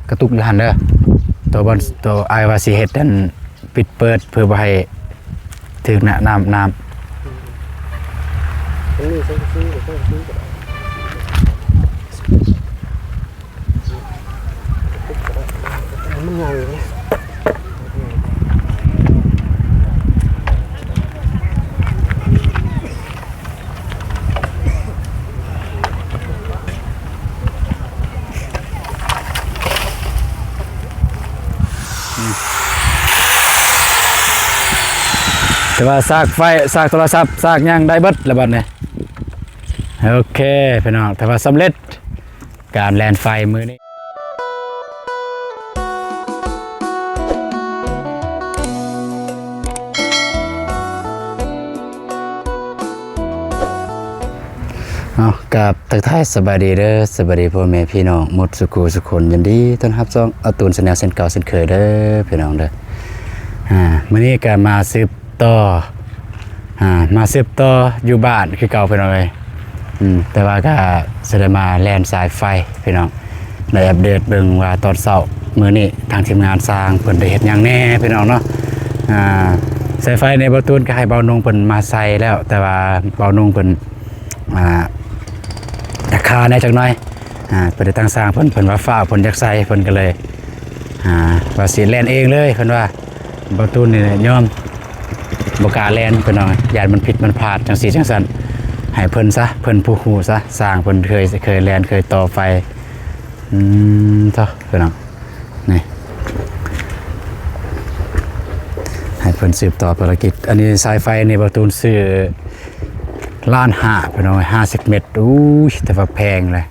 ກະຕຸກຢູ່ຫັ້ນເດີ ໂຕບ່ອນ ໂຕອ້າຍວ່າຊິເຮັດອັນ ປິດເປີດເພື່ອບໍ່ໃຫ້ຖືກນະ ນ້ຳ ນ້ຳ. ມັນມີສັງກະສີ ສັງກະສີກໍໄດ້ ມັນໃຫຍ່ເດ້. ແຕ່ວ່າສາກໄຟ ສາກໂທລະສັບ ສາກຫຍັງໄດ້ເບິດລະບັດນີ້. ໂອເຄພີ່ນ້ອງ ຖືວ່າສຳເລັດການແລ່ນໄຟມື້ນີ້. ເອົາ ກາບທັກທາຍສະບາຍດີເດີ ສະບາຍດີພໍ່ແມ່ພີ່ນ້ອງໝົດສູ່ຄູ່ສູ່ຄົນ ຍິນດີຕ້ອນຮັບຊ່ອງອາຕູນແຊນແນວເຊັ່ນເກົ່າເຊັ່ນເຄີຍເດີພີ່ນ້ອງເດີ. ອາ ມື້ນີ້ກະມາສືບຕໍ່ ອາ ມາສືບຕໍ່ຢູ່ບ້ານຄືເກົ່າພີ່ນ້ອງເອີຍ. ອືມ ແຕ່ວ່າກະຊິໄດ້ມາແລ່ນສາຍໄຟພີ່ນ້ອງ ໄດ້ອັບເດດເບິ່ງວ່າຕອນເຊົ້າມື້ນີ້ທາງທີມງານຊ່າງເພິ່ນໄດ້ເຮັດຫຍັງແດ່ພີ່ນ້ອງເນາະ. ອາ ສາຍໄຟນີ້ບ່າວຕູນກະໃຫ້ບ່າວນົງເພິ່ນມາໃສ່ແລ້ວ ແຕ່ວ່າບ່າວນົງເພິ່ນ ອາ ຈະຄາແດ່ຈັກໜ້ອຍ. ອາ ເພິ່ນໄດ້ຕັ້ງຊ່າງເພິ່ນ ເພິ່ນວ່າຟ້າວ ເພິ່ນຢາກໃສ່ ເພິ່ນກະເລີຍ ອາ ວ່າຊິແລ່ນເອງເລີຍ ເພິ່ນວ່າ. ບ່າວຕູນນີ້ຍອມ ບໍ່ກ້າແລ່ນ ເພິ່ນວ່າຢ້ານມັນຜິດມັນພາດ ຈັ່ງຊີ້ຈັ່ງຊັ້ນ ໃຫ້ເພິ່ນຊະ ເພິ່ນຜູ້ຮູ້ຊະ ຊ່າງເພິ່ນເຄີຍ ເຄີຍແລ່ນ ເຄີຍຕໍ່ໄຟ. ອືມ ໂທ້ ພີ່ນ້ອງ ນີ້ ໃຫ້ເພິ່ນສືບຕໍ່ພາລະກິດ. ອັນນີ້ສາຍໄຟນີ້ບ່າວຕູນຊື້ລ້ານຫ້າ ພີ່ນ້ອງ ຫ້າສິບເມັດ. ໂອ້ຍ ແຕ່ວ່າແພງເລີຍ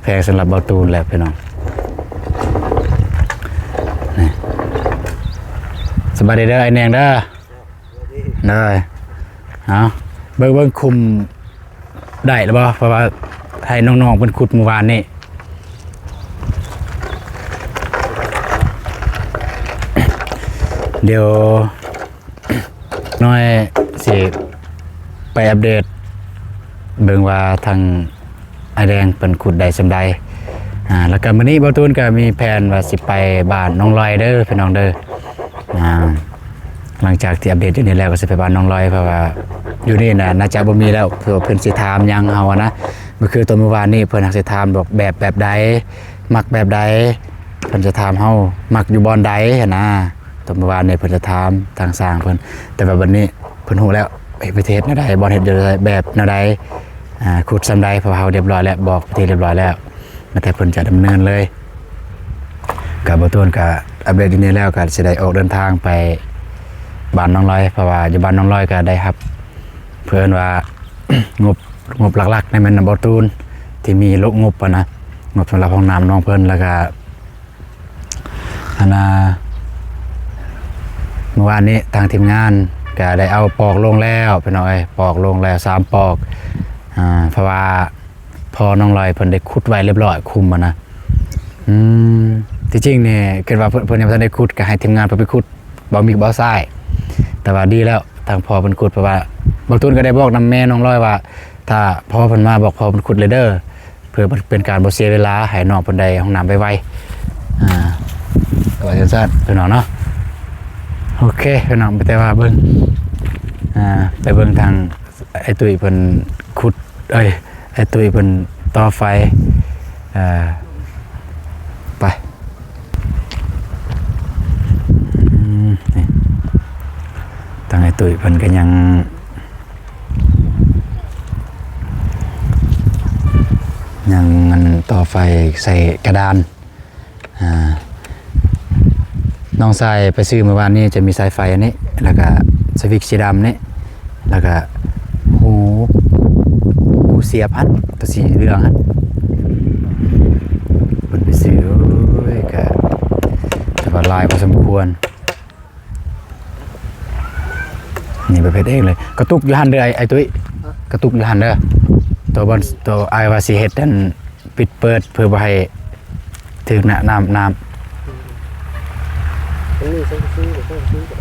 ແພງສຳລັບບ່າວຕູນແຫຼະພີ່ນ້ອງ. ນີ້ ສະບາຍດີເດີອ້າຍແນງເດີ. ເດີ ເອົາ ເບິ່ງ ເບິ່ງຄຸມໄດ້ແລ້ວບໍ່? ເພາະວ່າໃຫ້ນ້ອງໆເພິ່ນຂຸດມື້ວານນີ້. ດຽວນ້ອຍຊິໄປອັບເດດເບິ່ງວ່າທາງ ອ້າຍແດງເພິ່ນຂຸດໄດ້ສ່ຳໃດ. ອາ ແລ້ວກະມື້ນີ້ບ່າວຕູນກະມີແຜນວ່າຊິໄປບ້ານນ້ອງລອຍເດີພີ່ນ້ອງເດີ. ອາ ຫຼັງຈາກທີ່ອັບເດດຢູ່ນີ້ແລ້ວກະຊິໄປບ້ານນ້ອງລອຍ ເພາະວ່າຢູ່ນີ້ນະ ໜ້າຈະບໍ່ມີແລ້ວ ເພື່ອເພິ່ນຊິຖາມຫຍັງເຮົາຫັ້ນນະ. ກໍຄືຕອນມື້ວານນີ້ເພິ່ນຫາກຊິຖາມດອກ ແບບ ແບບໃດ ມັກແບບໃດ ເພິ່ນຈະຖາມເຮົາ ມັກຢູ່ບ່ອນໃດຫັ້ນນະ. ຕອນມື້ວານນີ້ເພິ່ນຈະຖາມທາງຊ່າງເພິ່ນ ແຕ່ວ່າບັດນີ້ເພິ່ນຮູ້ແລ້ວ ເຮັດ ເຮັດແນວໃດ ບ່ອນເຮັດຢູ່ໃດ ແບບແນວໃດ ອາ ຂຸດສ່ຳໃດ ເພາະວ່າເຮົາຮຽບຮ້ອຍແລ້ວ ບອກໄປທີ່ຮຽບຮ້ອຍແລ້ວ ແລ້ວແຕ່ເພິ່ນຈະດຳເນີນເລີຍ. ກະບ່າວຕູນກະອັບເດດຢູ່ນີ້ແລ້ວ ກະຊິໄດ້ອອກເດີນທາງໄປບ້ານນ້ອງລອຍ ເພາະວ່າຢູ່ບ້ານນ້ອງລອຍກະໄດ້ຮັບ ເພິ່ນວ່າ ງົບ ງົບຫຼັກໆ ໃນແມ່ນນຳບ່າວຕູນ ທີ່ມີໂລະງົບຫັ້ນນະ ງົບສຳລັບຫ້ອງນ້ຳນ້ອງເພິ່ນ ແລ້ວກະ ອັນນ່າ ມື້ວານນີ້ທາງທີມງານກະໄດ້ເອົາປອກລົງແລ້ວພີ່ນ້ອງເອີຍ ປອກລົງແລ້ວສາມປອກ. ອາ ເພາະວ່າພໍ່ນ້ອງລອຍເພິ່ນໄດ້ຂຸດໄວ້ຮຽບຮ້ອຍ ຄຸມຫັ້ນນະ. ອືມ ທີ່ຈິງນີ້ຄິດວ່າເພິ່ນ ເພິ່ນຍັງບໍ່ທັນໄດ້ຂຸດ ກະໃຫ້ທີມງານເພິ່ນໄປຂຸດ ເບົາມິກເບົາຊາຍ ແຕ່ວ່າດີແລ້ວ ທາງພໍ່ເພິ່ນຂຸດ ເພາະວ່າບ່າວຕູນກະໄດ້ບອກນຳແມ່ນ້ອງລອຍວ່າ ຖ້າພໍ່ເພິ່ນມາ ບອກພໍ່ເພິ່ນຂຸດເລີຍເດີ ເພື່ອເປັນການບໍ່ເສຍເວລາ ໃຫ້ນ້ອງເພິ່ນໄດ້ຫ້ອງນ້ຳໄວໆ. ອາ ວ່າຈັ່ງຊັ້ນພີ່ນ້ອງເນາະ. ໂອເຄພີ່ນ້ອງ ແຕ່ວ່າເບິ່ງ ອາ ໄປເບິ່ງທາງອ້າຍຕຸ້ຍເພິ່ນຂຸດ ເອີຍ ອ້າຍຕຸ້ຍເພິ່ນຕໍ່ໄຟ. ເອີ ໄປ ອືມ ນີ້ ທາງອ້າຍຕຸ້ຍເພິ່ນກະຍັງ ຍັງອັນຕໍ່ໄຟໃສ່ກະດານ. ອາ ນ້ອງຊາຍໄປຊື້ມື້ວານນີ້ ຈະມີສາຍໄຟອັນນີ້ ແລ້ວກະສະວິກສີດຳນີ້ ແລ້ວກະຮູ ຮູສຽບຫັ້ນ ໂຕສີເຫຼືອງຫັ້ນ ເພິ່ນໄປຊື້. ໂອ້ຍ ກະ ແຕ່ວ່າຫຼາຍພໍສົມຄວນ. ນີ້ປະເພດເອງເລີຍ ກະຕຸກຢູ່ຫັ້ນເດີ ອ້າຍ ອ້າຍຕຸ້ຍ ກະຕຸກຢູ່ຫັ້ນເດີ ໂຕບ່ອນ ໂຕອ້າຍວ່າຊິເຮັດອັນ ປິດເປີດເພື່ອບໍ່ໃຫ້ຖືກນະ ນ້ຳ ນ້ຳ. ມັນມີສັງກະສີ ສັງກະສີກໍ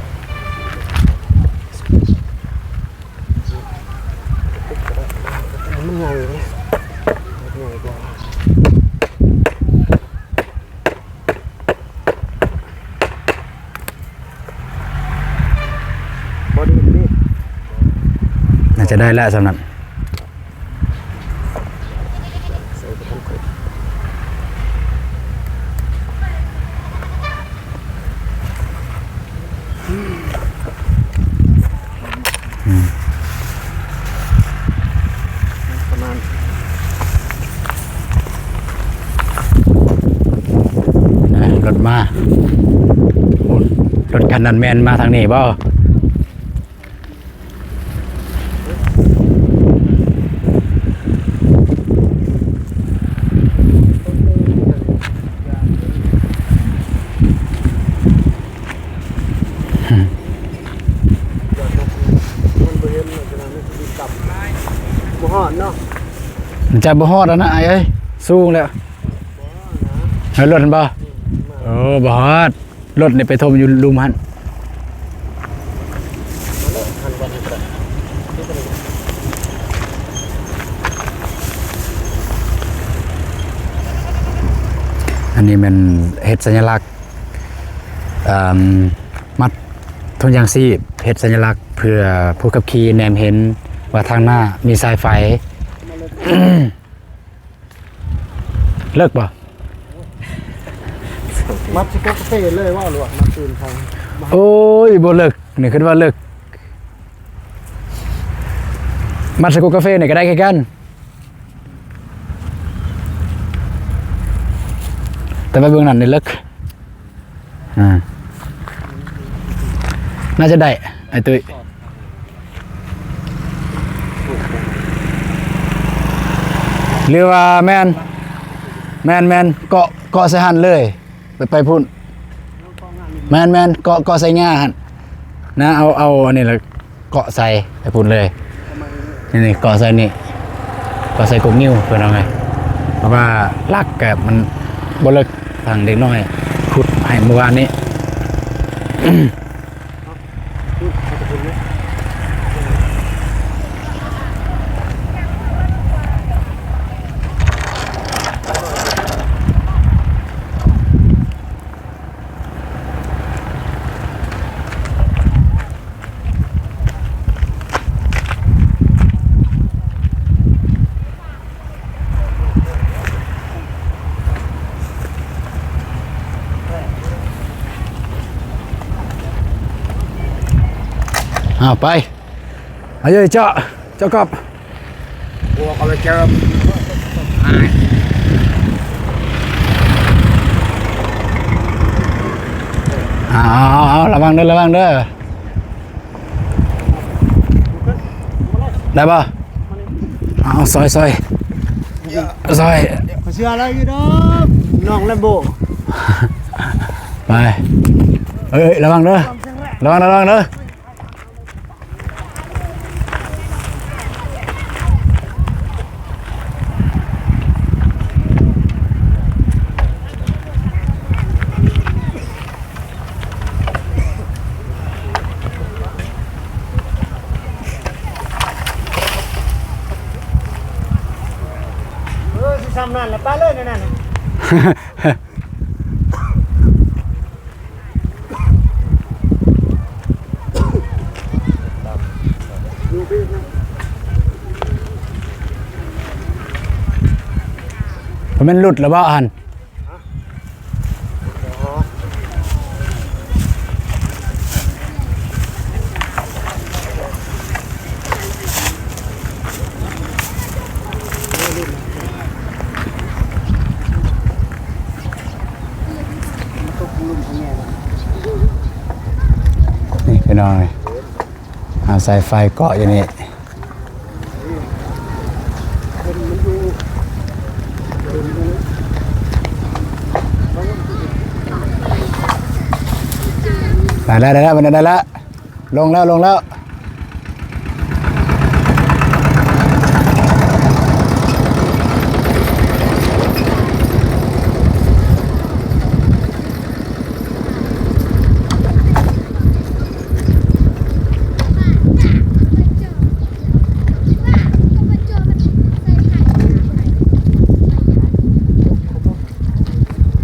ໄດ້ ມັນໃຫຍ່ເດ້ ມັນໃຫຍ່ກວ່າ. ຈະໄດ້ແລ້ວສ່ຳນັ້ນ. ອືມ ປະມານ ນະ ລົດມາ. ໂອ້ ລົດຄັນນັ້ນແມ່ນມາທາງນີ້ບໍ່? ບໍ່ຮອດເນາະ ມັນຈະບໍ່ຮອດແລ້ວນະອ້າຍເອີຍ ສູງແລ້ວ. ເຫັນລົດຫັ້ນບໍ່? ເອີ ບໍ່ຮອດ. ລົດນີ້ໄປຖົມຢູ່ລຸ່ມຫັ້ນ. ອັນນີ້ແມ່ນເຮັດສັນຍະລັກ ເອີ່ມ ມັດຖົງຢາງຊີບ ເຮັດສັນຍະລັກເພື່ອຜູ້ຂັບຂີ່ແນມເຫັນວ່າທາງໜ້າມີສາຍໄຟ. ເລິກບໍ່? ມັດຊິກົກກາເຟເລີຍວ່າ ຫຼືວ່າມັດຕື່ມທາງ? ໂອ້ຍ ບໍ່ເລິກ ນີ້ຄິດວ່າເລິກ. ມັດຊິກົກກາເຟນີ້ກໍໄດ້ຄືກັນ ແຕ່ວ່າເບື້ອງນັ້ນນີ້ເລິກ. ອ່າ ໜ້າຈະໄດ້ ອ້າຍຕຸ້ຍ ຫຼືວ່າແມ່ນ ແມ່ນໆ ເກາະ ເກາະໃສ່ຫັ້ນເລີຍ ໄປ ໄປພຸ້ນ. ແມ່ນໆ ເກາະ ເກາະໃສ່ຫຍ້າຫັ້ນນະ. ເອົາ ເອົາອັນນີ້ລະ ເກາະໃສ່ໄປພຸ້ນເລີຍ. ນີ້ໆ ເກາະໃສ່ນີ້ ເກາະໃສ່ກົກງິ້ວ ເພິ່ນວ່າໄງ. ເພາະວ່າຫຼັກກະມັນບໍ່ເລິກ ທາງເດັກນ້ອຍຂຸດໃຫ້ມື້ວານນີ້. ເອົາໄປ ເອົາເຢີ ເຈາະ ເຈາະກອບ. ເອົາ ເອົາ ເອົາ ລະວັງເດີ ລະວັງເດີ. ໄດ້ບໍ່? ເອົາ ຊອຍ ຊອຍ ຊອຍ. ຂ້ອຍເຊື່ອລາວຢູ່ດອກ ນ້ອງແລມໂບ. ໄປ ເອີຍ ລະວັງເດີ ລະວັງ ລະວັງເດີ. ເອີ ຊິຊ່ຳນັ້ນລະ ໄປເລີຍແນວນັ້ນ. ບໍ່ແມ່ນຫຼຸດລະບໍ່ຫັ້ນ? ນີ້ພີ່ນ້ອງ ເອົາສາຍໄຟເກາະຢູ່ນີ້. ໄດ້ແລ້ວ ໄດ້ແລ້ວ ໄດ້ແລ້ວ. ລົງແລ້ວ ລົງແລ້ວ.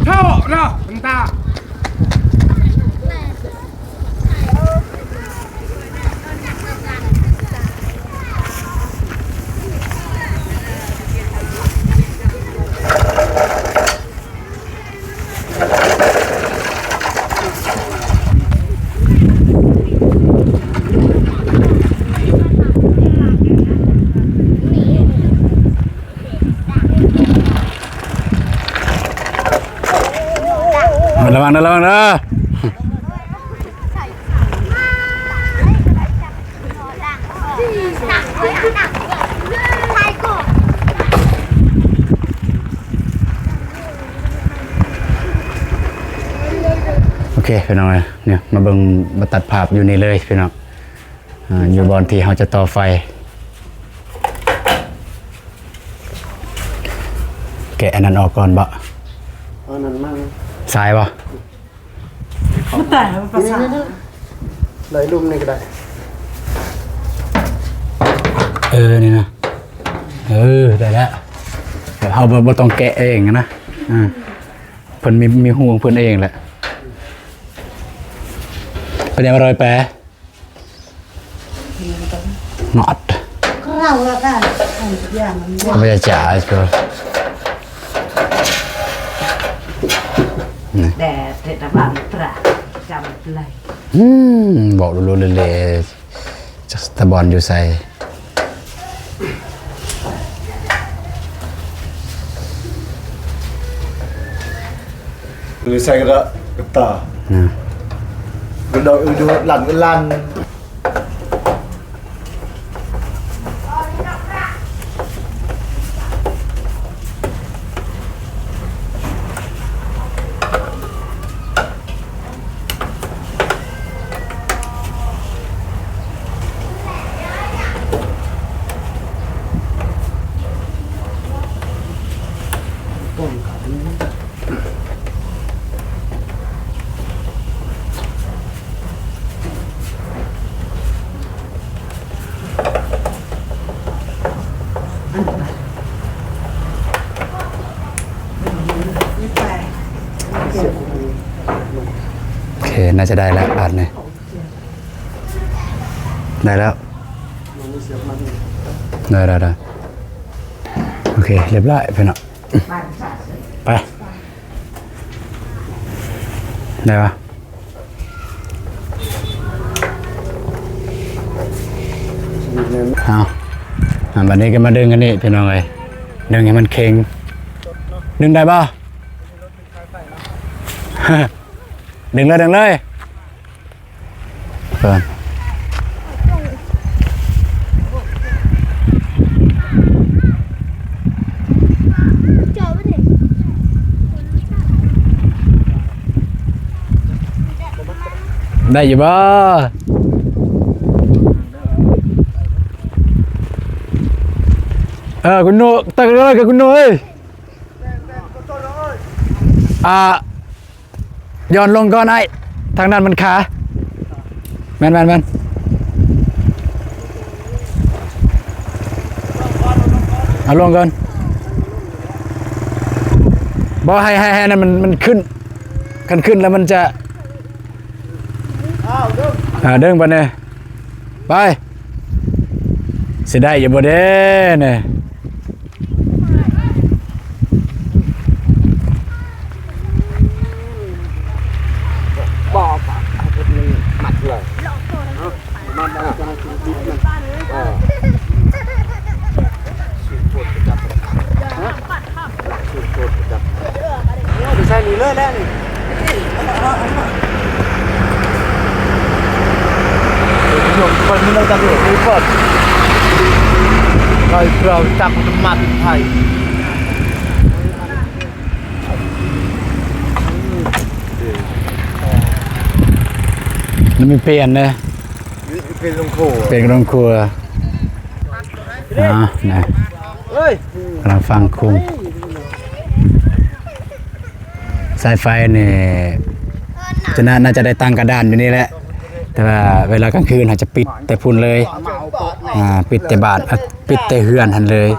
ໂທດເນາະ ຕາ. ລະວັງເດີ ລະວັງເດີ. ໂອເຄ ພີ່ນ້ອງເອີຍ ນີ້ມາເບິ່ງ ມາຕັດພາບຢູ່ນີ້ເລີຍພີ່ນ້ອງ. ອ່າ ຢູ່ບ່ອນທີ່ເຮົາຈະຕໍ່ໄຟ. ແກະອັນນັ້ນອອກກ່ອນບໍ? ເອົາອັນນັ້ນມາ. ສາຍບໍ? ມັນຕາຍແລ້ວ ມັນປະສານ. ນີ້ໆໆ ໄດ້ລຸ່ມນີ້ກໍໄດ້. ເອີ ນີ້ນະ. ເອີ ໄດ້ແລ້ວ. ແບບເຮົາບໍ່ ບໍ່ຕ້ອງແກະເອງນະ. ອ່າ ເພິ່ນມີ ມີຮູຂອງເພິ່ນເອງແຫຼະ. ເປັນຫຍັງ ອະຮ່ອຍແປ? ນອດ ເຮົາລະກະ ໄປຈະຈ່າຍ ແດ່ເທດຕະບານຕຣາ ຈຳໄລ. ອືມ ເວົ້າໂລເລ ຈັກສະຕະບອນຢູ່ໃສ? ຫຼືໃສ່ກະດາ ກະຕາ ອືມ ກະດາ ອື ດູຫຼັງ ຫຼັງ. ໂອເຄ ໜ້າຈະໄດ້ແລ້ວບາດນີ້. ໄດ້ແລ້ວ ໄດ້ໆໆ. ໂອເຄ ລຽບຮ້ອຍພີ່ນ້ອງ. ໄປ ໄດ້ປະ? ເອົາ ບາດນີ້ກໍມາດຶງອັນນີ້ພີ່ນ້ອງເອີຍ ດຶງໃຫ້ມັນເຄັ່ງ. ດຶງໄດ້ບໍ່? ດຶງເລີຍ ດຶງເລີຍ. ໄດ້ຢູ່ບໍ່? ເອີ ຄຸນໂນ ຕັກເລີຍ ຄຸນໂນເອີຍ. ອ່າ ຢ່ອນລົງກ່ອນອ້າຍ ທາງນັ້ນມັນຄາ. ແມ່ນໆໆ ເອົາລົງກ່ອນ. ບໍ່ ໃຫ້ ໃຫ້ ໃຫ້ນັ້ນມັນ ມັນຂຶ້ນ ຄັນຂຶ້ນແລ້ວມັນຈະ ອ່າ ດຶງບາດນີ້. ໄປ ຊິໄດ້ຢູ່ບໍ່ເດ້ນີ້? ບໍ່ ບໍ່ ເອົາເຮັດມັນມັດເລີຍ ມັດເອົາ ເອີ ໄປໃສ່ນີ້ເລີຍແຫຼະນີ້. ມັນມີເປນເດ້ ເປນໂຮງຄົວ ເປັນໂຮງຄົວ. ອ່າ ນະ ເອີຍ ກຳລັງຝັງຄຸງ. ສາຍໄຟນີ້ຈະ ໜ້າ ໜ້າຈະໄດ້ຕັ້ງກະດານຢູ່ນີ້ແຫຼະ ແຕ່ວ່າເວລາກາງຄືນເຮົາຈະປິດແຕ່ພຸ້ນເລີຍ ອ່າ ປິດແຕ່ບ້ານ ອ່າ ປິດແຕ່ເຮືອນຫັ້ນເລີຍ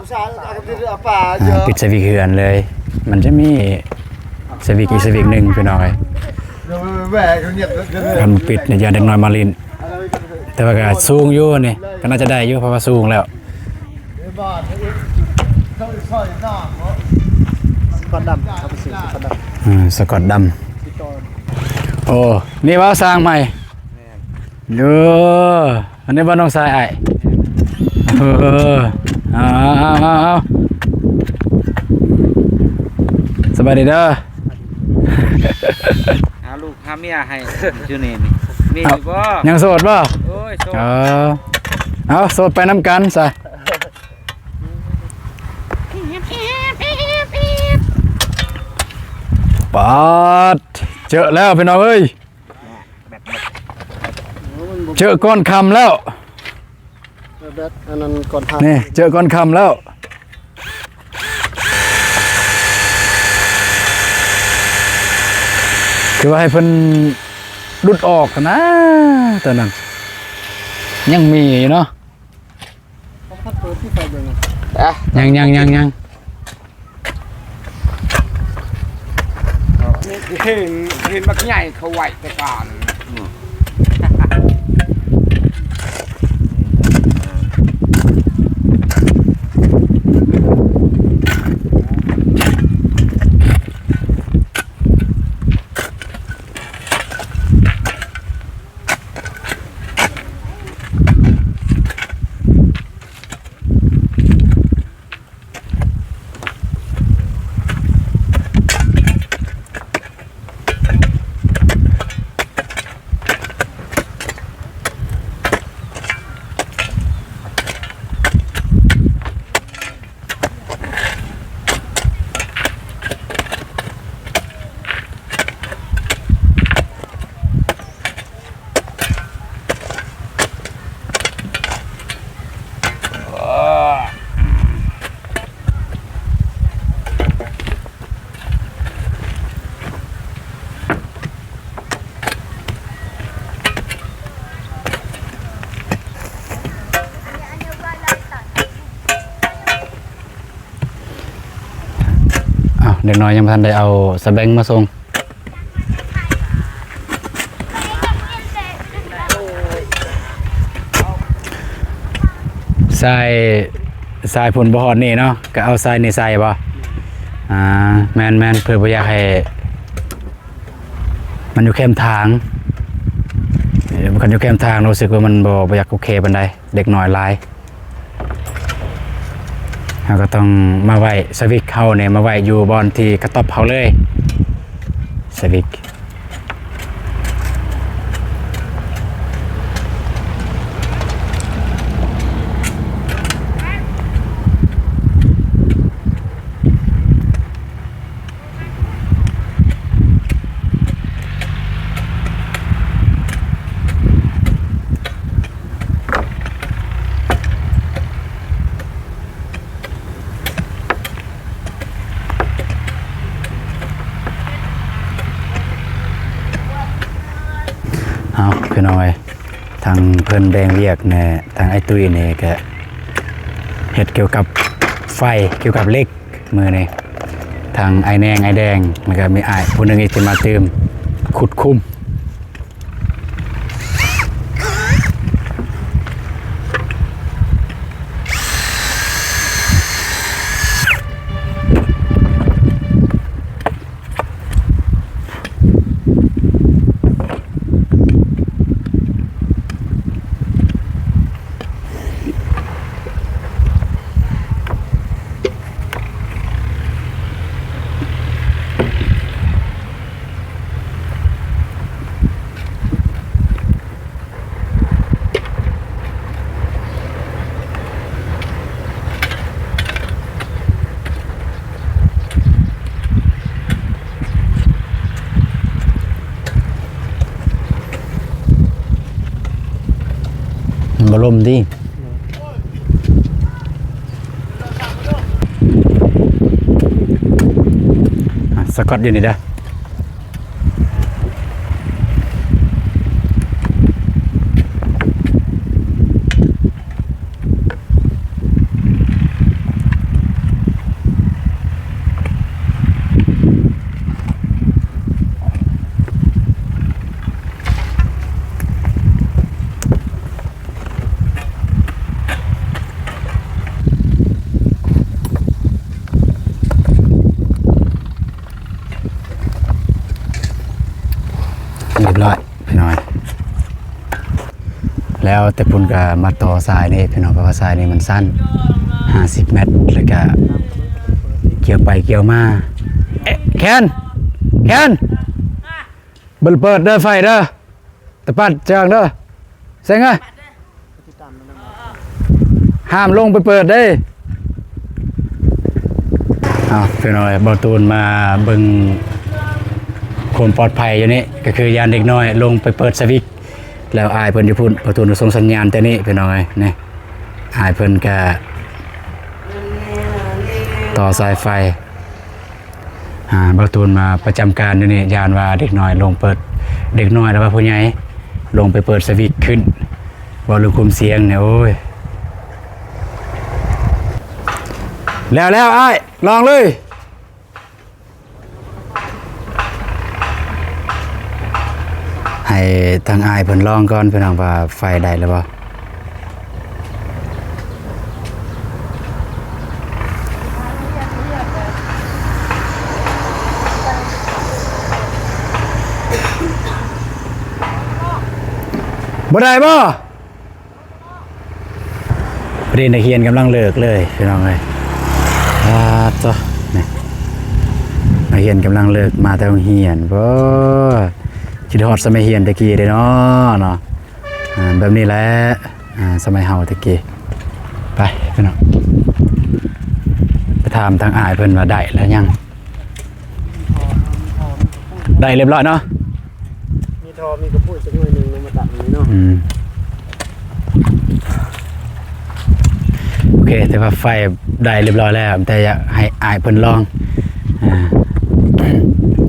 ອ່າ ປິດສະວິກເຮືອນເລີຍ. ມັນຈະມີສະວິກອີກສະວິກໜຶ່ງພີ່ນ້ອງເອີຍ ຄັນປິດນີ້ຢ້ານເດັກນ້ອຍມາຫຼິ້ນ. ແຕ່ວ່າກໍສູງຢູ່ນີ້ ກໍໜ້າຈະໄດ້ຢູ່ ເພາະວ່າສູງແລ້ວ. ສະກອດດຳ ເຮົາໄປຊື້ສະກອດດຳ ອືມ ສະກອດດຳ. ໂອ້ ນີ້ວ່າສ້າງໃໝ່ ແມ່ນ ເດີ ອັນນີ້ບໍ່ນ້ອງຊາຍອ້າຍ? ເອີ ເອົາ ເອົາ ເອົາ ເອົາ ສະບາຍດີເດີ. ຫາລູກຫາເມຍໃຫ້ຢູ່ນີ້ນີ້ ມີຢູ່ບໍ່? ຍັງໂສດບໍ່? ໂອ້ຍ ໂສດ ເອີ ເອົາ ໂສດໄປນຳກັນຊະ. ປາດ ເຈີແລ້ວພີ່ນ້ອງເອີຍ ເຈີກ່ອນຄ່ຳແລ້ວ ແບດ ອັນນັ້ນກ່ອນຄ່ຳ ນີ້ເຈີກ່ອນຄ່ຳແລ້ວ ຄືວ່າໃຫ້ເພິ່ນຫຼຸດອອກນະ ຕອນນັ້ນຍັງມີຢູ່ເນາະ. ເປີດທີ່ໄຟເບິ່ງ ອ່ະ ຍັງໆໆໆ ເຫັນ ເຫັນບັກໃຫຍ່ເຂົາໄວ້ແຕ່ກ່ອນ. ອ້າວ ເດັກນ້ອຍຍັງບໍ່ທັນໄດ້ເອົາສະແບັງມາສົ່ງ. ສາຍ ສາຍພຸ້ນບໍ່ຮອດນີ້ເນາະ ກໍເອົາສາຍນີ້ໃສ່ບໍ່? ອ່າ ແມ່ນໆ ເພື່ອບໍ່ຢາກໃຫ້ ມັນຢູ່ແຄມທາງ ເອີ ຄັນຢູ່ແຄມທາງ ຮູ້ສຶກວ່າມັນບໍ່ ບໍ່ຢາກໂອເຄປານໃດ ເດັກນ້ອຍຫຼາຍ. ເຮົາກໍຕ້ອງມາໄວ້ສະວິກເຮົານີ້ ມາໄວ້ຢູ່ບ່ອນທີ່ກະຕ໊ອບເຮົາເລີຍ ສະວິກ. ເອົາ ພີ່ນ້ອງເອີຍ ທາງເພິ່ນແບ່ງວຽກແດ່ ທາງອ້າຍຕຸ້ຍນີ້ກະເຮັດກ່ຽວກັບໄຟ ກ່ຽວກັບເຫຼັກ. ມື້ນີ້ທາງອ້າຍແນງ ອ້າຍແດງ ແລ້ວກະມີອ້າຍຜູ້ໜຶ່ງອີກທີ່ມາຕື່ມ ຂຸດຄຸ້ມ. ມັນບໍ່ລົມຕິ? ອ່ະ ສະກອດຢູ່ນີ້ເດີ້. ຮຽບຮ້ອຍ ພີ່ນ້ອງ. ແລ້ວແຕ່ພຸ້ນກະມາຕໍ່ສາຍນີ້ພີ່ນ້ອງ ເພາະວ່າສາຍນີ້ມັນສັ້ນ ຫ້າສິບແມັດ ແລ້ວກະກ່ຽວໄປກ່ຽວມາ. ເອະ ແຄນ ແຄນ ບໍ່ເປີດເດີ ໄຟເດີ ຕະປັດເຈີເດີ ເສັງເອີຍ ຫ້າມລົງໄປເປີດເດ້. ເອົາ ພີ່ນ້ອງເອີຍ ບ່າວຕູນມາເບິ່ງຄວາມປອດໄພຢູ່ນີ້ ກໍຄືຢ້ານເດັກນ້ອຍລົງໄປເປີດສະວິກ ແລ້ວອ້າຍເພິ່ນຢູ່ພຸ້ນ ບ່າວຕູນສົ່ງສັນຍານແຕ່ນີ້ ພີ່ນ້ອງເອີຍ ນີ້ ອ້າຍເພິ່ນກະຕໍ່ສາຍໄຟ. ອ່າ ບ່າວຕູນມາປະຈຳການຢູ່ນີ້ ຢ້ານວ່າເດັກນ້ອຍລົງເປີດ ເດັກນ້ອຍ ຫຼືວ່າຜູ້ໃຫຍ່ລົງໄປເປີດສະວິກຂຶ້ນ ເວົ້າເລື່ອງຄວາມສ່ຽງນີ້ ໂອ້ຍ ແລ້ວໆ ອ້າຍ ລອງເລີຍ. ໃຫ້ທາງອ້າຍເພິ່ນລອງກ່ອນ ພີ່ນ້ອງ ວ່າໄຟໄດ້ຫຼືບໍ່. ບໍ່ໄດ້ບໍ່? ພໍດີນັກຮຽນກຳລັງເລີກເລີຍ ພີ່ນ້ອງເອີຍ ອາ ໂຕ ນີ້ ນັກຮຽນກຳລັງເລີກມາແຕ່ໂຮງຮຽນ ໂອ້ ຄິດຮອດສະໄໝຮຽນແຕ່ກີ້ເດ້ເນາະ ເນາະ ອ່າ ແບບນີ້ແຫຼະ ອ່າ ສະໄໝເຮົາແຕ່ກີ້. ໄປ ພີ່ນ້ອງ ໄປຖາມທາງອ້າຍເພິ່ນວ່າໄດ້ແລ້ວຍັງ. ໄດ້ຮຽບຮ້ອຍເນາະ ມີທໍ່ ມີກະປຸ້ຍຈັກໜ່ວຍໜຶ່ງ ມາຕັດນີ້ເນາະ ອືມ ໂອເຄ ແຕ່ວ່າໄຟໄດ້ຮຽບຮ້ອຍແລ້ວ ແຕ່ຢາກໃຫ້ອ້າຍເພິ່ນລອງ ອ່າ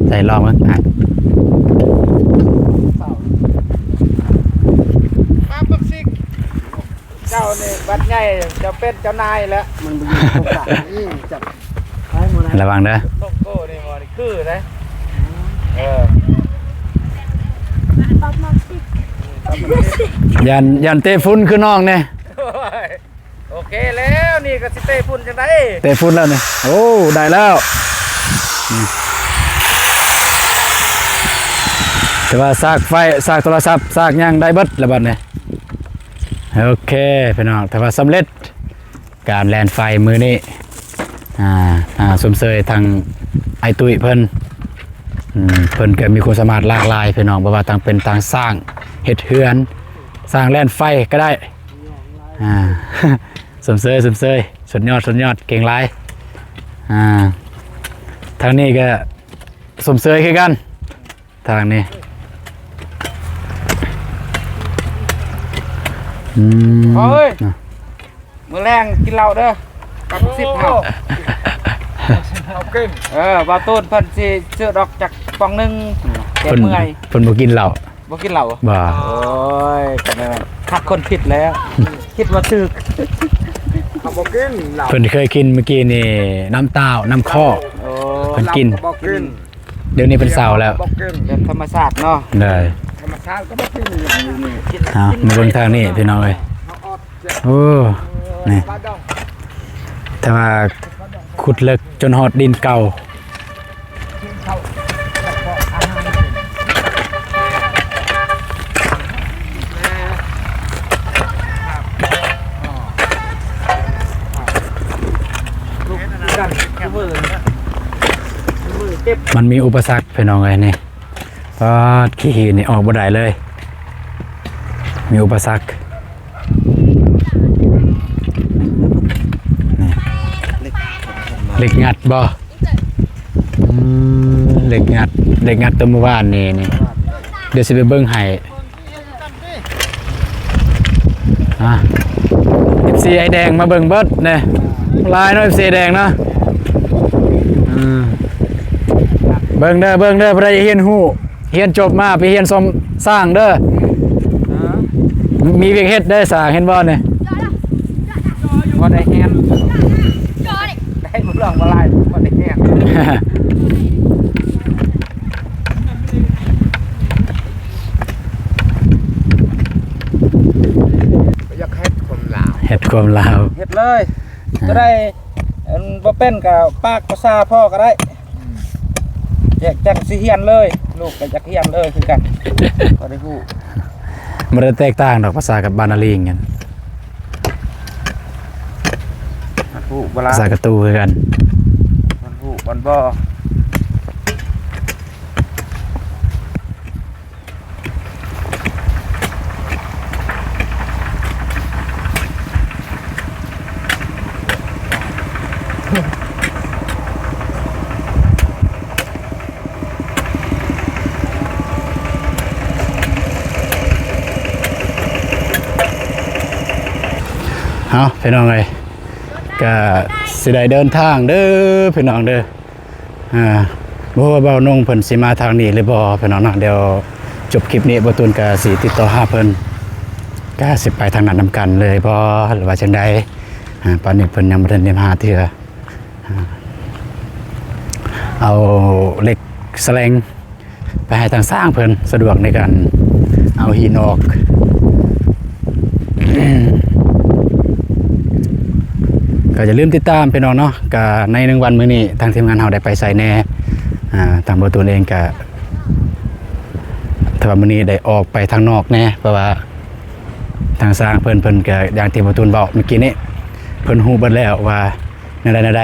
ໃສ່ລອງເບິ່ງ ອ້າຍ ມາປຶກສິ ເຈົ້ານີ້ບັດໃຫຍ່ ເຈົ້າເປັນເຈົ້ານາຍແລ້ວ ມັນບໍ່ຢູ່ໃນໂຄງການ ອືມ ຈັບ ໄປໝົດແລ້ວ ລະວັງເດີ ໂລໂກ້ນີ້ບໍ່ ນີ້ຄືເດ້ ເອີ ຢ້ານ ຢ້ານເຕະຝຸ່ນຄືນ້ອງແດ່ ໂອ້ຍ ໂອເຄແລ້ວ ນີ້ກໍຊິເຕະຝຸ່ນຈັ່ງໃດ ເຕະຝຸ່ນແລ້ວນີ້ ໂອ້ ໄດ້ແລ້ວ ອືມ ແຕ່ວ່າສາກໄຟ ສາກໂທລະສັບ ສາກຫຍັງໄດ້ເບິດແລ້ວບັດນີ້. ໂອເຄ ພີ່ນ້ອງ ຖືວ່າສຳເລັດການແລ່ນໄຟມື້ນີ້ ອ່າ ອ່າ ຊົມເຊີຍທາງອ້າຍຕຸ້ຍເພິ່ນ ອືມ ເພິ່ນກໍມີຄວາມສາມາດຫຼາກຫຼາຍ ພີ່ນ້ອງ ບໍ່ວ່າທັງເປັນທາງສ້າງ ເຮັດເຮືອນ ສ້າງແລ່ນໄຟກໍໄດ້ ອ່າ ຊົມເຊີຍ ຊົມເຊີຍ ສຸດຍອດ ສຸດຍອດ ເກັ່ງຫຼາຍ ອ່າ ທາງນີ້ກໍຊົມເຊີຍຄືກັນ. ທາງນີ້ ອືມ ພໍ່ເອີຍ ນະ ມື້ແລງກິນເຫຼົ້າເດີ ກັບສິບເຮົາ ເອົາກິນ ເອີ ບ່າວຕູນເພິ່ນຊິຊື້ດອກຈັກປ່ອງໜຶ່ງ ແກ້ເມື່ອຍ ເພິ່ນບໍ່ກິນເຫຼົ້າ ບໍ່ກິນເຫຼົ້າ ບໍ່ ໂອ້ຍ ກໍແມ່ນຄັດຄົນຜິດແລ້ວ ຄິດວ່າຖືກ ເຂົາບໍ່ກິນເຫຼົ້າ ເພິ່ນເຄີຍກິນ ມື້ກີ້ນີ້ ນ້ຳຕາວ ນ້ຳຄອກ ໂອ້ ເພິ່ນກິນ ເຫຼົ້າກໍບໍ່ກິນ. ດຽວນີ້ເພິ່ນເຊົາແລ້ວ ບໍ່ກິນ ແບບທຳມະຊາດເນາະ ໄດ້ ທຳມະຊາດກໍບໍ່ກິນ ເອົາ ມາເບິ່ງທາງນີ້ພີ່ນ້ອງເອີຍ ໂອ້ ນີ້ ແຕ່ວ່າຂຸດເລິກຈົນຮອດດິນເກົ່າ ມັນມີອຸປະສັກພີ່ນ້ອງເອີຍນີ້ ປາດ ຂີ້ຫີນນີ້ອອກບໍ່ໄດ້ເລີຍ ມີອຸປະສັກ ນີ້ ເຫຼັກງັດບໍ່? ອືມ ເຫຼັກງັດ ເຫຼັກງັດຕົວມື້ວານນີ້ ນີ້ ດຽວຊິໄປເບິ່ງໃຫ້ ອ່າ ເອັຟຊີ ອ້າຍແດງມາເບິ່ງເບິດແດ່ ຫຼາຍເນາະ ເອັຟຊີ ອ້າຍແດງເນາະ ອືມ ເບິ່ງເດີ ເບິ່ງເດີ ຜູ້ໃດຮຽນຮູ້ ຮຽນຈົບມາໄປຮຽນສ້ອມສ້າງເດີ ຮະ ມີວຽກເຮັດເດີ ສ້າງເຫັນບໍ່ນີ້ ບໍ່ໄດ້ຮຽນ ໄດ້ບໍ່ຫຼວງບໍ່ຫຼາຍ ບໍ່ໄດ້ຮຽນ ຢາກເຮັດຄວາມລາວ ເຮັດຄວາມລາວ ເຮັດເລີຍ ອ່າ ກໍໄດ້ ອັນບໍ່ເປັນກໍປາກພາສາພໍ່ກໍໄດ້ ອືມ ຢາກ ຈັ່ງຊິຮຽນເລີຍ ລູກກໍຢາກຮຽນເລີຍຄືກັນ ພໍໄດ້ຮູ້ ບໍ່ໄດ້ແຕກຕ່າງດອກພາສາກັບບ້ານນາລີງ ມັນຮູ້ບໍ່ລະ ພາສາກະຕູຄືກັນ ມັນຮູ້ມັນບໍ່ ເອົາ ພີ່ນ້ອງເອີຍ ກະຊິໄດ້ເດີນທາງເດີພີ່ນ້ອງເດີ. ອ່າ ບໍ່ຮູ້ວ່າບ່າວນົງເພິ່ນຊິມາທາງນີ້ຫຼືບໍ່ພີ່ນ້ອງເນາະ. ດຽວຈົບຄລິບນີ້ ບ່າວຕູນກະຊິຕິດຕໍ່ຫາເພິ່ນ ກະຊິໄປທາງນັ້ນນຳກັນເລີຍບໍ່ ຫຼືວ່າຈັ່ງໃດ. ອ່າ ປານນີ້ເພິ່ນຍັງບໍ່ທັນໄດ້ມາເທື່ອ. ອ່າ ເອົາເຫຼັກສະແລງ ໄປໃຫ້ທາງຊ່າງເພິ່ນສະດວກໃນການເອົາຫີນອອກ. ກໍຢ່າລືມຕິດຕາມພີ່ນ້ອງເນາະ. ກໍໃນໜຶ່ງວັນມື້ນີ້ ທາງທີມງານເຮົາໄດ້ໄປໃສແດ່? ອ່າ ທາງບ່າວຕູນເອງກໍ ຖືວ່າມື້ນີ້ໄດ້ອອກໄປທາງນອກແດ່ ເພາະວ່າທາງຊ່າງເພິ່ນ ເພິ່ນກໍຢ່າງທີ່ບ່າວຕູນເວົ້າເມື່ອກີ້ນີ້ ເພິ່ນຮູ້ເບິດແລ້ວວ່າ ແນວໃດແນວໃດ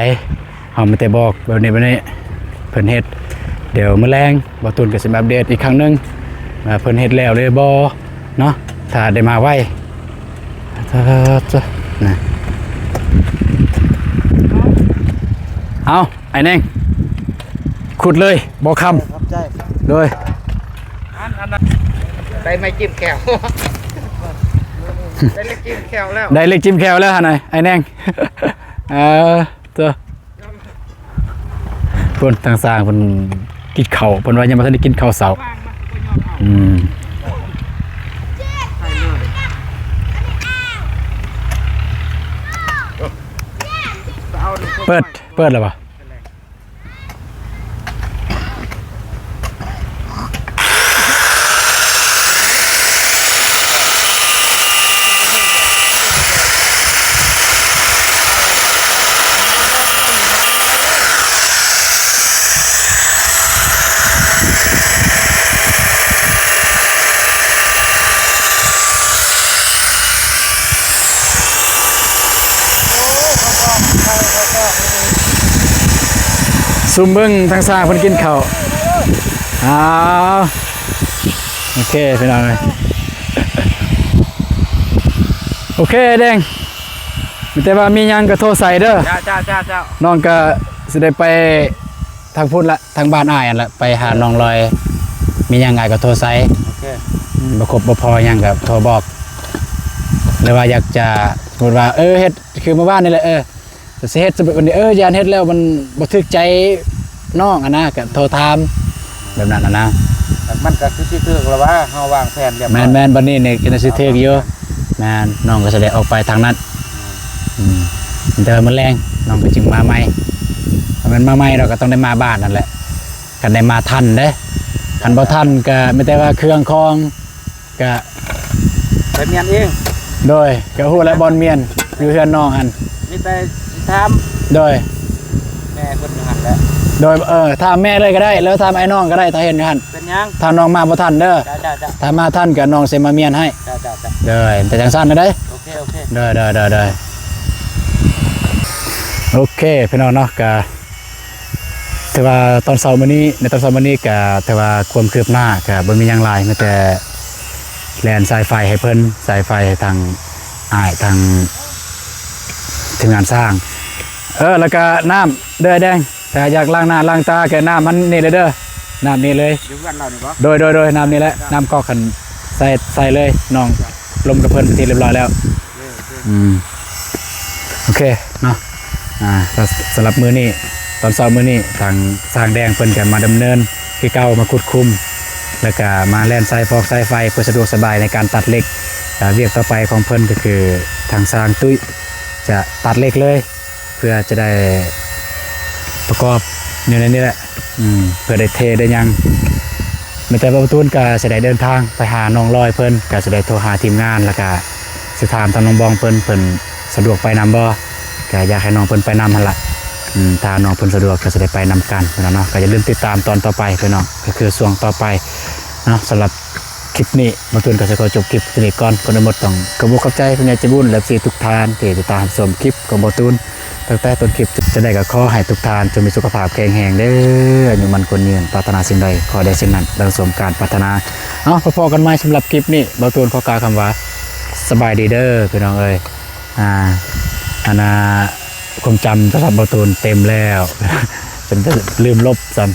ເຮົາມີແຕ່ບອກແບບນີ້ແບບນີ້ ເພິ່ນເຮັດ. ດຽວມື້ແລງບ່າວຕູນກໍຊິມາອັບເດດອີກຄັ້ງໜຶ່ງ ວ່າເພິ່ນເຮັດແລ້ວຫຼືບໍ່ເນາະ ຖ້າໄດ້ມາໄວ. ເອົາ ອ້າຍແນງ ຂຸດເລີຍບໍ່ຄຳ. ຂອບໃຈ ໂດຍ ອັນ ອັນນັ້ນ ໄດ້ໄມ້ຈິ້ມແຂ້ວ ໄດ້ເຫຼັກຈິ້ມແຂ້ວແລ້ວ ໄດ້ເຫຼັກຈິ້ມແຂ້ວແລ້ວຫັ້ນນະ ອ້າຍແນງ. ເອີ ເຕີ ເພິ່ນ ທາງຊ່າງເພິ່ນກິນເຂົ້າ ເພິ່ນວ່າຍັງບໍ່ທັນໄດ້ກິນເຂົ້າເຊົ້າ. ອືມ ເປີດ ເປີດແລ້ວບໍ່? ຊຸມເບິ່ງທາງຊ່າງເພິ່ນກິນເຂົ້າ. ອ້າວ ໂອເຄ ພີ່ນ້ອງເອີຍ ໂອເຄ ແດງ ມີແຕ່ວ່າມີຫຍັງກໍໂທໃສ່ເດີ. ເຈົ້າ ເຈົ້າ ເຈົ້າ ເຈົ້າ ນ້ອງກໍຊິໄດ້ໄປທາງພຸ້ນລະ ທາງບ້ານອ້າຍຫັ້ນລະ ໄປຫານ້ອງລອຍ ມີຫຍັງອ້າຍກໍໂທໃສ່. ໂອເຄ ອືມ ບໍ່ຄົບບໍ່ພໍຫຍັງກໍໂທບອກ ຫຼືວ່າຢາກຈະ ສົມມຸດວ່າ ເອີ ເຮັດຄືມື້ວານນີ້ແຫຼະ ເອີ ຊິເຮັດ ສົມມຸດວ່າ ເອີ ຢ້ານເຮັດແລ້ວມັນບໍ່ຖືກໃຈນ້ອງຫັ້ນນະ ກໍໂທຖາມແບບນັ້ນຫັ້ນນະ. ມັນກໍຄືຊິຖືກແລ້ວວ່າ ເຮົາວາງແຜນລຽບຮ້ອຍ. ແມ່ນໆ ບັດນີ້ນີ້ກໍຊິຖືກຢູ່. ແມ່ນ ນ້ອງກໍຊິໄດ້ອອກໄປທາງນັ້ນ. ອືມ ແຕ່ວ່າມື້ແລງນ້ອງກໍຈຶ່ງມາໃໝ່ ຖ້າແມ່ນມາໃໝ່ເຮົາກໍຕ້ອງໄດ້ມາບ້ານຫັ້ນແຫຼະ ຄັນໄດ້ມາທັນເດ້. ຄັນບໍ່ທັນກໍມີແຕ່ວ່າເຄື່ອງຂອງ ກະໄປມ້ຽນເອງ. ໂດຍ ກະຮູ້ແລ້ວບ່ອນມ້ຽນຢູ່ເຮືອນນ້ອງຫັ້ນ ມີແຕ່ຊິຖາມ. ໂດຍ ແມ່ເພິ່ນຢູ່ຫັ້ນແຫຼະ. ໂດຍ ເອີ ຖາມແມ່ເລີຍກໍໄດ້ ຫຼືຖາມອ້າຍນ້ອງກໍໄດ້ ຖ້າເຫັນຢູ່ຫັ້ນ. ເປັນຫຍັງ? ຖ້ານ້ອງມາບໍ່ທັນເດີ. ເຈົ້າໆໆ ຖ້າມາທັນກໍນ້ອງຊິມາມ້ຽນໃຫ້. ເຈົ້າໆໆ ໂດຍ ແຕ່ຈັ່ງຊັ້ນນະເດ້. ໂອເຄ ໂອເຄ ໂດຍໆໆໆ ໂອເຄ ພີ່ນ້ອງເນາະ ກະ ຖືວ່າຕອນເຊົ້າມື້ນີ້ ໃນຕອນເຊົ້າມື້ນີ້ກະຖືວ່າຄວາມຄືບໜ້າກະບໍ່ມີຫຍັງຫຼາຍ ມີແຕ່ແລ່ນສາຍໄຟໃຫ້ເພິ່ນ ສາຍໄຟໃຫ້ທາງອ້າຍ ທາງທີມງານຊ່າງ. ເອີ ແລ້ວກະນ້ຳເດີ ອ້າຍແດງ ຖ້າຢາກລ້າງໜ້າລ້າງຕາກະນ້ຳມັນນີ້ເລີຍເດີ ນ້ຳນີ້ເລີຍ. ຢູ່ເຮືອນເຮົານີ້ບໍ່? ໂດຍໆໆ ນ້ຳນີ້ແຫຼະ ນ້ຳກອກຫັ້ນ ໃສ່ ໃສ່ເລີຍ ນ້ອງລົມກັບເພິ່ນເປັນທີ່ຮຽບຮ້ອຍແລ້ວ. ອືມ ໂອເຄເນາະ ອ່າ ສຳລັບມື້ນີ້ ຕອນເຊົ້າມື້ນີ້ທາງຊ່າງແດງເພິ່ນກໍມາດຳເນີນຄືເກົ່າ ມາຂຸດຂຸມ ແລ້ວກໍມາແລ່ນສາຍຟອກສາຍໄຟ ເພື່ອສະດວກສະບາຍໃນການຕັດເຫຼັກ. ອ່າ ວຽກຕໍ່ໄປຂອງເພິ່ນກໍຄືທາງຊ່າງຕຸ້ຍຈະຕັດເຫຼັກເລີຍ ເພື່ອຈະໄດ້ປະກອບຢູ່ໃນນີ້ແຫຼະ ອືມ ເພື່ອໄດ້ເທໄດ້ຫຍັງ. ແມ່ນແຕ່ບ່າວຕູນກໍຊິໄດ້ເດີນທາງໄປຫານ້ອງລອຍເພິ່ນ ກໍຊິໄດ້ໂທຫາທີມງານ ແລ້ວກໍຊິຖາມທາງນ້ອງບອງເພິ່ນ ເພິ່ນສະດວກໄປນຳບໍ່ ກໍຢາກໃຫ້ນ້ອງເພິ່ນໄປນຳຫັ້ນລະ. ອືມ ຖ້ານ້ອງເພິ່ນສະດວກກໍຊິໄດ້ໄປນຳກັນພີ່ນ້ອງເນາະ. ກໍຢ່າລືມຕິດຕາມຕອນຕໍ່ໄປພີ່ນ້ອງ ກໍຄືຊ່ວງຕໍ່ໄປເນາະ. ສຳລັບ ຄລິບນີ້ ບ່າວຕູນກໍຊິຂໍຈົບຄລິບທີ່ນີ້ກ່ອນ. ກ່ອນອື່ນໝົດຕ້ອງຂອບອົກຂອບໃຈຜູ້ໃຫຍ່ໃຈບຸນ ແລະ ເອັຟຊີ ທຸກທ່ານທີ່ຕິດຕາມຮັບຊົມຄລິບຂອງບ່າວຕູນຕັ້ງແຕ່ຕົ້ນຄລິບ. ຈັ່ງໃດກໍຂໍໃຫ້ທຸກທ່ານຈົ່ງມີສຸຂະພາບແຂງແຮງເດີ ອາຍຸໝັ້ນຂວັນຍືນ ປາດຖະໜາສິ່ງໃດຂໍໄດ້ສິ່ງນັ້ນ ດັ່ງສົມການປາດຖະໜາ. ເອົາ ພໍ້ກັນໃໝ່ສຳລັບຄລິບນີ້ ບ່າວຕູນຂໍກ່າວຄຳວ່າ ສະບາຍດີເດີພີ່ນ້ອງເອີຍ. ອ່າ ອັນນ່າ ຄວາມຈຳສຳລັບບ່າວຕູນເຕັມແລ້ວ ຈົນຈະລືມລົບຊ້ຳ.